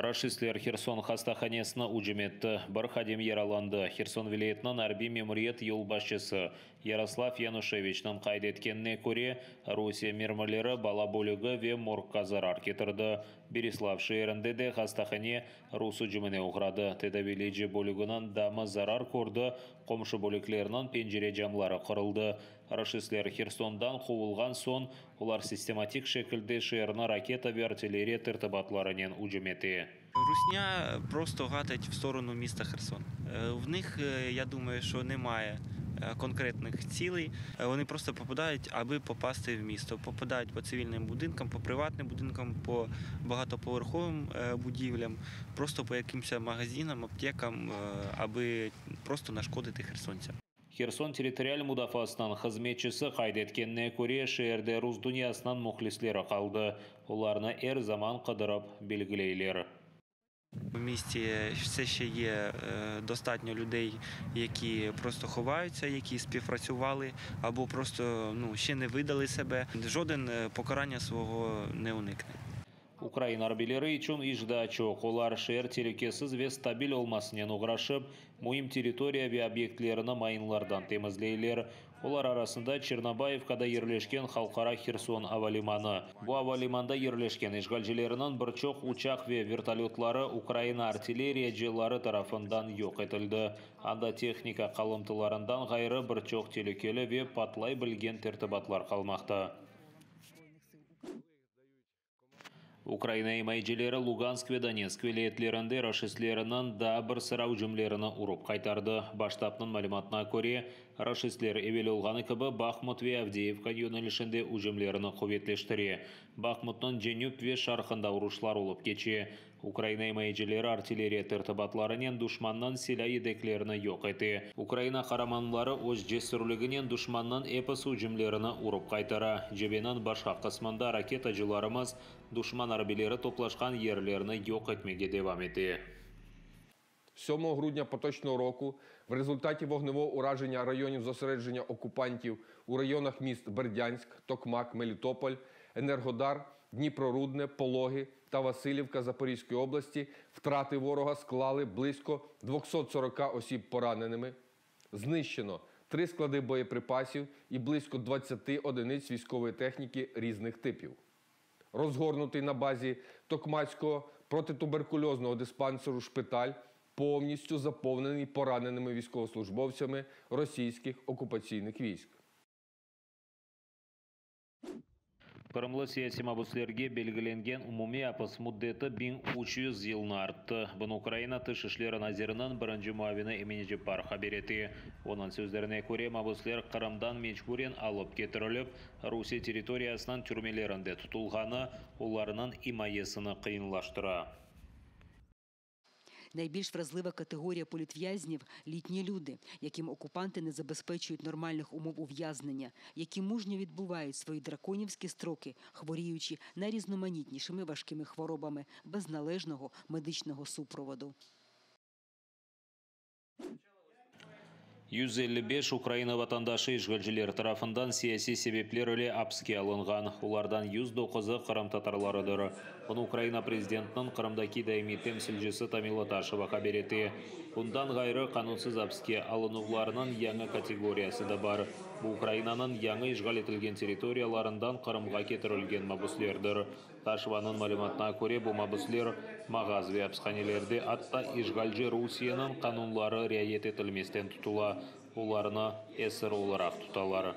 Raşistler Herson hastahanesine ücüm etti, bir hadim yaralandı, Herson vilâyetiniñ arbiy memuriyet yolbaşçısı Yaroslav Yanuşeviçniñ qayd etkenine köre, Rusiye mermileri bala bölügi ve morgqa zarar ketirdi. Berislav şeerinde de hastahane rus ücümine oğradı, tedaviyleyici bölüginiñ damı zarar kördi, qomşu bölüklerniñ pencere camları qırıldı. Raşistler Hersondan quvulğan soñ, olar sistematik şekilde şeerni raketa ve artilleriya tertibatlarınen ücüm ete. Rusня просто гатить в сторону міста Херсон. В них, я думаю, що немає конкретних цілей. Вони просто попадають, аби попасти в місто. Попадають по цивільним будинкам, по приватним будинкам, по багатоповерховим будівлям, просто по якимось магазинам, аптекам, аби просто нашкодити херсонцям. Herson territorial mudafaasınıñ hızmetçisi qayd etkenine köre, şeerde rus dünyasınıñ mühlisleri qaldı, olarnı er zaman qıdırıp belgileyler. В місті все ще є достатньо людей, які просто ховаються, які співпрацювали або просто ну, ще не видали себе. Жоден покарання свого не уникне. Ukraina arbiyleri içün iş daa çoq, olar şeer telükesiz ve stabil olmasınen oğraşıp, müim territoriya ve obyektlerini mayınlardan temizleyler. Olar arasında Çernobayivkada yerleşken halqara Herson avalimanı. Bu avalimanda yerleşken işğalcilerniñ bir çoq uçaq ve vertolötları Ukraina artilleriyacıları tarafından yoq etildi. Anda tehnika qalımtılarından ğayrı bir çoq telükeli ve patlay bilgen tertibatlar qalmaqta. Ukraina imayecileri Lugansk ve Donetsk vilâyetlerinde raşistlerniñ daa bir sıra ücümlerini urıp qaytardı. Baş ştabnıñ malümatına köre, raşistler evel olğanı kibi Bahmut ve Avdeyevka yönelişinde ücümlerini quvetleştire. Bahmutnıñ cenüp ve şarqında uruşlar olıp keçe. Ukraina imayecileri artilleriya tertibatlarınen duşmannıñ silâ yedeklerini yoq ete. Ukraina qaramanları öz cesürliginen duşmannıñ episi ücümlerini urıp qaytara. Cebeniñ başqa qısmında raketacılarımız duşman arbiyleri toplaşqan yerlerni yoq etmege devam ete. 7 грудня поточного року в результаті вогневого ураження районів зосередження окупантів у районах міст Бердянськ, Токмак, Мелітополь, Енергодар, Дніпрорудне, Пологи та Васильівка Запорізької області втрати ворога склали близько 240 осіб пораненими. Знищено 3 склади боєприпасів і близько 20 одиниць військової техніки різних типів. Розгорнутий на базі Токмацького протитуберкульозного диспансеру шпиталь повністю заповнений пораненими військовослужбовцями російських окупаційних військ. Qırımlı siyasiy mabüslerge belgilengen umumiy apis müddeti 1300 yılnı arttı. Bunı Ukraina Tış işleri naziriniñ birinci muavini Emine Ceppar haber ete. Onıñ sözlerine köre, mabüsler Qırımdan mecburen alıp ketirilip, Rusiye territoriyasınıñ türmelerinde tutulğanı olarnıñ imayesini qıyınlaştıra. Найбільш вразлива категорія політв'язнів – літні люди, яким окупанти не забезпечують нормальних умов ув'язнення, які мужньо відбувають свої драконівські строки, хворіючи найрізноманітнішими важкими хворобами без належного медичного супроводу. 155 Ukraina vatandaşı işğalciler tarafından siyasiy sebepler ile apiske alınğan, olardan 109-ı qırımtatarlarıdır. Bunı Ukraina prezidentiniñ Qırımdaki daimiy temsilcisi Tamila Taşeva haber ete. Bundan ğayrı, qanunsız apiske alınuvlarnıñ yañı kategoriyası da bar, bu Ukrainanıñ yañı işğal etilgen territoriyalarından Qırımğa ketirilgen mabüslerdir. Taşevanıñ malümatına köre, bu mabüsler mağaz ve apishanelerde, atta işğalci Rusiyeniñ qanunları riayet etilmezden tutula, olarnı esir olaraq tutalar.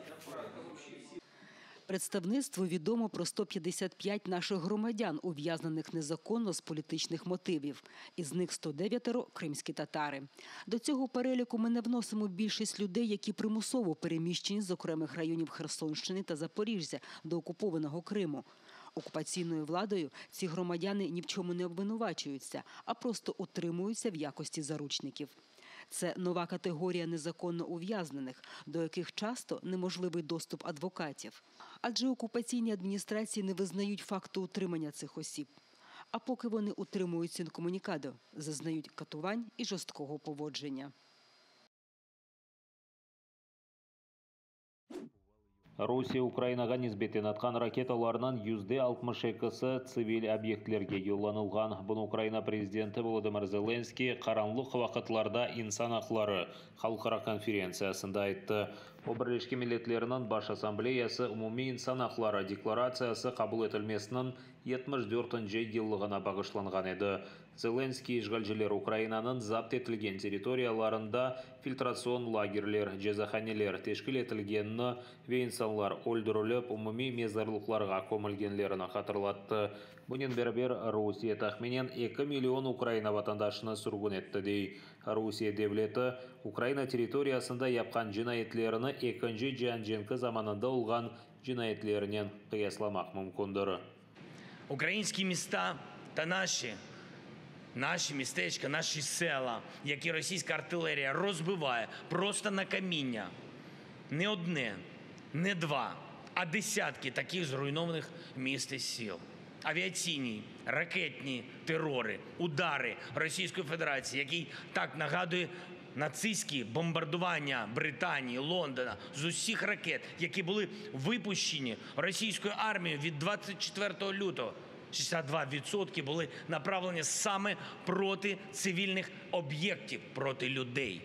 Представництву відомо про 155 наших громадян, ув'язнених незаконно з політичних мотивів. Із них 109 – кримські татари. До цього переліку ми не вносимо більшість людей, які примусово переміщені з окремих районів Херсонщини та Запоріжжя до окупованого Криму. Окупаційною владою ці громадяни ні в чому не обвинувачуються, а просто утримуються в якості заручників. Це нова категорія незаконно ув'язнених, до яких часто неможливий доступ адвокатів. Адже окупаційні адміністрації не визнають факту утримання цих осіб. А поки вони утримуються інкомунікадо, зазнають катувань і жорсткого поводження. Rusiye Ukrainağa nisbeten atqan raketalarnıñ 62%-si tsivil obyektlerge yollanılğan. Bunı Ukraina prezidenti Volodımır Zelenskıy Qaranlıq vaqıtlarda insan aqları halqara konferentsiyasında ayttı. O, Birleşken Milletlerniñ Baş Assambleyası Umumiy insan aqları deklaratsiyası qabul etilmesiniñ 74-nci yıllığına bağışlanğan edi. Zelenskıy, işğalciler Ukrainanıñ zapt etilgen territoriyalarında filtratsion lagerler, cezahaneler teşkil etilgenini ve insanlar öldürilip, umumiy mezarlıqlarğa kömülgenlerini hatırlattı. Bunen beraber, Rusiye tahminen 2 million Ukraina vatandaşını sürgün etti, dey. Rusiye devleti Ukraina territoriyasında yapqan cinayetlerini Ekinci cian cenki zamanında olğan cinayetlerinen qıyaslamaq mümkündir. Українські міста та наші, наші містечка, наші села, які російська артилерія розбиває просто на каміння. Не одне, не два, а десятки таких зруйнованих міст і сіл. Авіаційні, ракетні терори, удари Російської Федерації, який так нагадує нацистські бомбардування Британії, Лондона з усіх ракет, які були випущені російською армією від 24 лютого. 62% були направлені саме проти цивільних об'єктів, проти людей,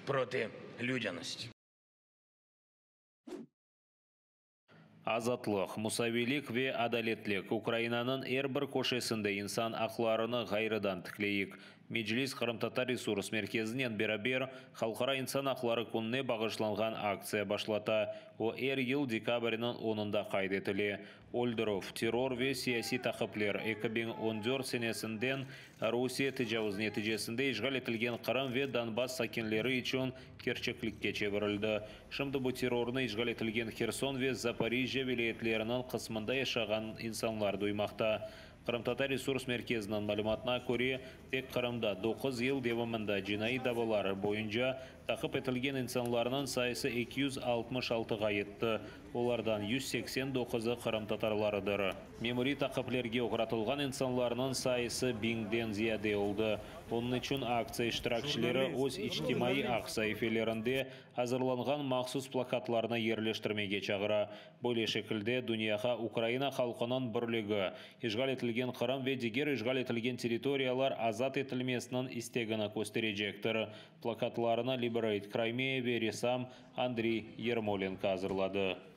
проти людяності. Azatlıq, musaviylik ve adaletlik, Ukrainanıñ er bir köşesinde insan aqlarını ğayrıdan tikleyik! Meclis Qırımtatar resurs merkezinen beraber Halqara insan aqları kününe bağışlanğan aktsiya başlata. O, er yıl dekabrniñ onunda qayd etile. Öldürüv, terror ve siyasiy taqipler 2014 senesinden Rusiye tecavuz neticesinde işğal etilgen Qırım ve Donbass sakinleri içün kerçeklikke çevirildi. Şimdi bu terrornı işğal etilgen Herson ve Zaporijjâ vilâyetleriniñ qısmında yaşağan insanlar duymaqta. Qırımtatar resurs merkeziniñ malümatına köre, tek Qırımda doquz yıl devamında cinaiy davalar boyunca taqip etilgen insanlarnıñ sayısı 266-ğa yetti, olardan 189-ı qırımtatarlarıdır. Memuriy taqiplerge oğratılğan insanlarnıñ sayısı biñden ziyade oldı. Onıñ içün aktsiya iştirakçileri öz içtimaiy ağ saifelerinde azırlanğan mahsus plakatlarnı yerleştirmege çağıra. Böyle şekilde dünyağa Ukraina halqınıñ birligi, işğal etilgen Qırım ve diger işğal etilgen territoriyalar azat etilmesiniñ istegini kösterecektir. Plakatlarnı Liberate Crimea ve ressam Andriy Yermolenko azırladı.